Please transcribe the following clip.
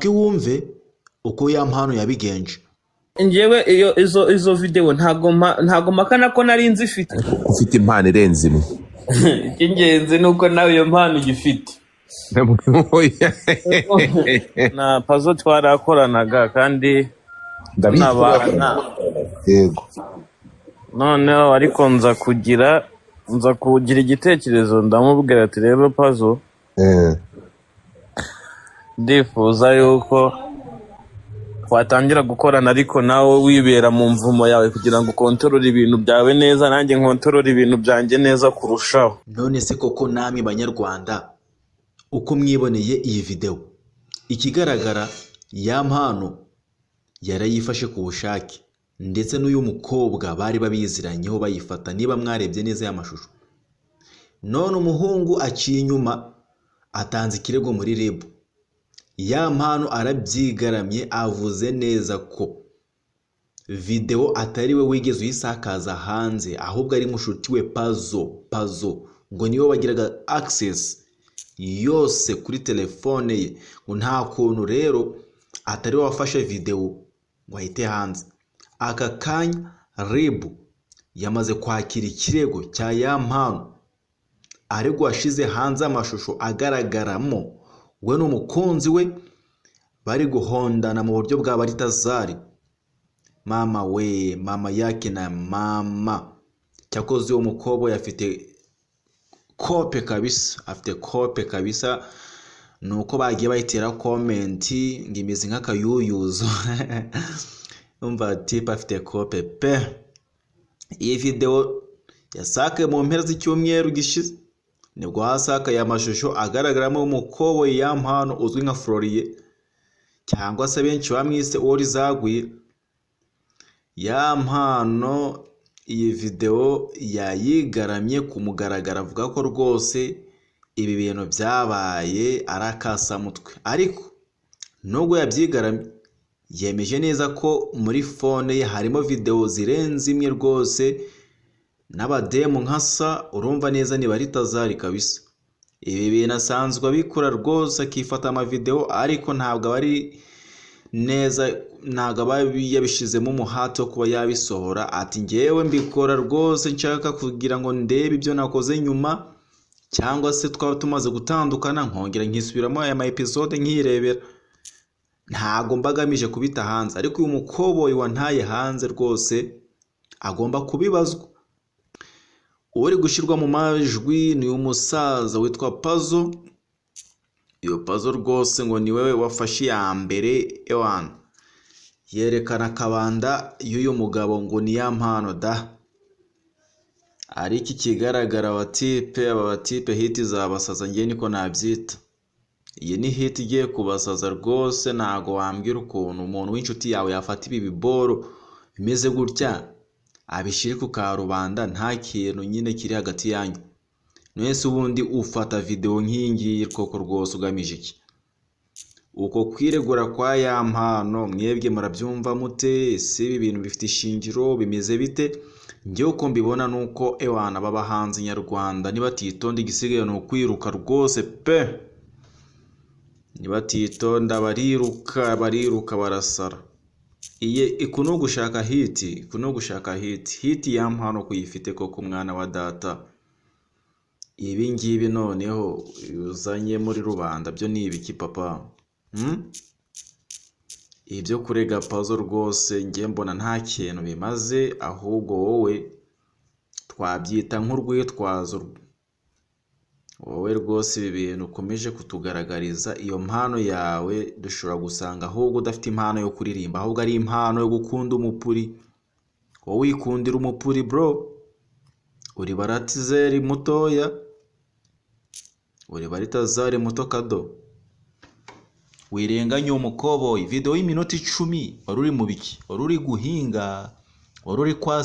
Wumve uko Yampano yabigenje. Njyewe iyo izo videwo ntago mpakana ko nari nzifite. Ufite impano irenze imwe. Icy'ingenzi ni uko nawe iyo mpano ugifite. Na Pazo twarakoranaga kandi Ndabizi. tunabana. Yego. Noneho ariko nza kugira igitekerezo, ndamubwira ati: "Rero Pazo, ndifuza yuko twatangira gukorana, ariko nawe wibera mu mvumo yawe kugira ngo ukontorore ibintu byawe neza, nanjye nkontorore ibintu byanjye neza kurushaho." None se koko namwe Banyarwanda, uko mwiboneye iyi videwo, ikigaragara Yampano yarayifashe ku bushake, ndetse n'uyu mukobwa bari babiziranyeho bayifata, niba mwarebye neza aya mashusho. None umuhungu aciye inyuma, atanze ikirego muri RIB. Yampano arabyigaramye, avuze neza ko videwo atari we wigeze uyisakaza hanze, ahubwo ari mushuti we Pazo. Pazo ngo niwe wagiraga access yose kuri telefone ye, ngo nta kuntu rero atari we wafashe videwo ngo ahite hanze. Aka kanya RIB yamaze kwakira ikirego cya Yampano, ariko washyize hanze amashusho agaragaramo we n'umukunzi we bari guhondana mu buryo bwa baritazari. Mama we, mama yake na mama! Cyakoze uwo mukobwa afite kope kabisa, afite kope kabisa. Ni uko bagiye bayitera comment ngo imeze nk'akayuyuzo. Umva, type afite kope pe. Iyi videwo yasakaye mu mpera z'icyumweru gishize, nibwo hasakaye amashusho agaragaramo umukoboyi Yampano uzwi nka Floriye, cyangwa se benshi bamwise uwo rizaguye. Yampano iyi videwo yayigaramye ku mugaragaro, avuga ko rwose ibi bintu byabaye ari akasamutwe. Ariko nubwo yabyigaramye, yemeje neza ko muri phone ye harimo videwo zirenze imwe rwose n'abademu nka sa. Urumva neza niba ritazari kabisa. Ibi bintu asanzwe abikora rwose, akifata amavidewo, ariko ntabwo aba ari neza, ntabwo aba yabishyizemo umuhate wo kuba yabisohora. Ati: "Ngewe mbikora rwose nshaka kugira ngo ndebe ibyo nakoze nyuma, cyangwa se twaba tumaze gutandukana nkongera nkisubiramo aya ma episode nkirebera. Ntabwo mba agamije kubita hanze." Ariko uyu mukoboyi wantaye hanze rwose agomba kubibazwa. Uri gushyirwa mu majwi ni umusaza witwa Pazo. Iyo Pazo rwose ngo ni we wafashe iya mbere, ewana, yerekana akabanda y'uyu mugabo ngo ni Yampano da. Ariko ikigaragara, abatipe, aba batipe hit zabasaza, ngewe niko nabyita. Iyi ni hit igiye kubasaza rwose. Ntago wambwira ukuntu umuntu w'inshuti yawe yafata ibi biboro bimeze gutya, abishyire ku karubanda, nta kintu nyine kiri hagati yanyu. Mwese ubundi ufata videwo nk'iyi ngiyi koko rwose ugamije iki? Uko kwiregura kwa Yampano mwebwe murabyumva mute? Ese ibi bintu bifite ishingiro, bimeze bite? Njyewe uko mbibona ni uko ewana b'abahanzi nyarwanda nibatitonda, igisigaye ni ukwiruka rwose pe. Nibatitonda bariruka, bariruka barasara. Iyi iku ni ugushaka hit, iku ni ugushaka hit. Hit Yampano kuyifite koko, umwana wa data, ibi ngibi noneho uzanye muri rubanda byo ni ibiki papa? Ibyo kurega Pazo rwose njye mbona nta kintu bimaze, ahubwo wowe twabyita nk'urwitwazo. Wowe rwose ibi bintu ukomeje kutugaragariza iyo mpano yawe, dushobora gusanga ahubwo udafite impano yo kuririmba, ahubwo ari impano yo gukunda umupuri. Wowe wikundira umupuri bro, uri baratizeri mutoya, uri baritazari muto kado. Wirenganya uwo mukoboyi. Videwo y'iminota 10, wari uri mu biki? Wari uri guhinga? Wari uri kwa